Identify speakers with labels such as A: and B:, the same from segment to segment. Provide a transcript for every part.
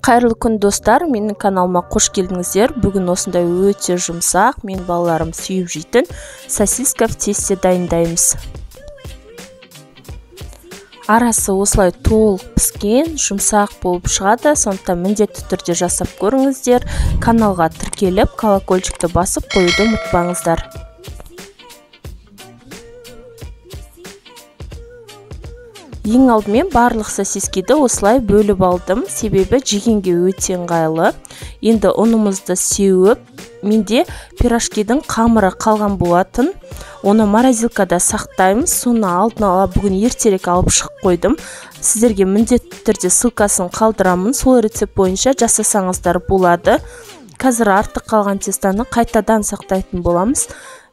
A: Қайырлы күн, достар, менің каналыма қош келдіңіздер. Бүгін осындай өте жұмсақ, мен балаларым сүйіп жейтін сосиска в тесте дайындаймыз. Арасы осылай толық піскен, жұмсақ болып шығады, сондықтан міндетті түрде жасап көріңіздер. Каналға тіркеліп, колокольчикті басып қоюды ұмытпаңыздар. Ең алдымен барлық сосискиді осылай бөліп алдым, себебі жегенге өте ыңғайлы. Енді ұнымызды сеуіп, менде пирожкидің қамыры қалған болатын. Оны морозилкада сақтаймыз, соны алдын ала бүгін ертерек алып шығып қойдым. Сіздерге міндетті түрде ссылкасын қалдырамын, сол рецепт бойынша жасасаңыздар болады. Қазір артық қалған тестаны қайтадан сақтайтын боламыз.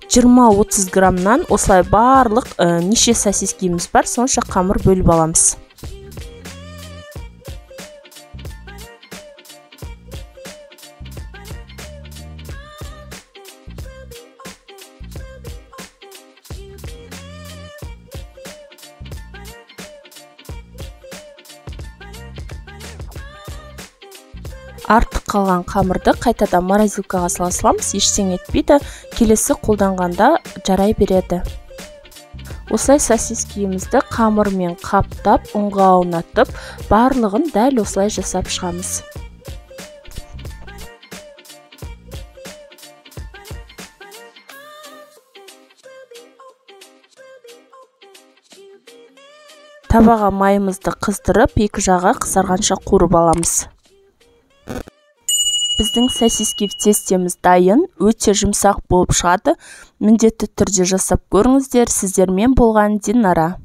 A: 20-30 граммнан осылай барлық неше сосискиміз бар, сонша қамыр бөліп аламыз. Артық қалған қамырды қайтадан морозилкаға сала саламыз, ештеңе етпейді, келесі қолданғанда жарай береді. Осылай сосискемізді қамырмен қаптап, ұнға аунатып, барлығын дәл осылай жасап шығамыз. Табаға майымызды қыздырып, екі жағы қызарғанша қуырып аламыз. Біздің сосиски в тестеміз дайын, өте жұмсақ болып шығады. Міндетті түрде жасап көріңіздер. Сіздермен болған Динара.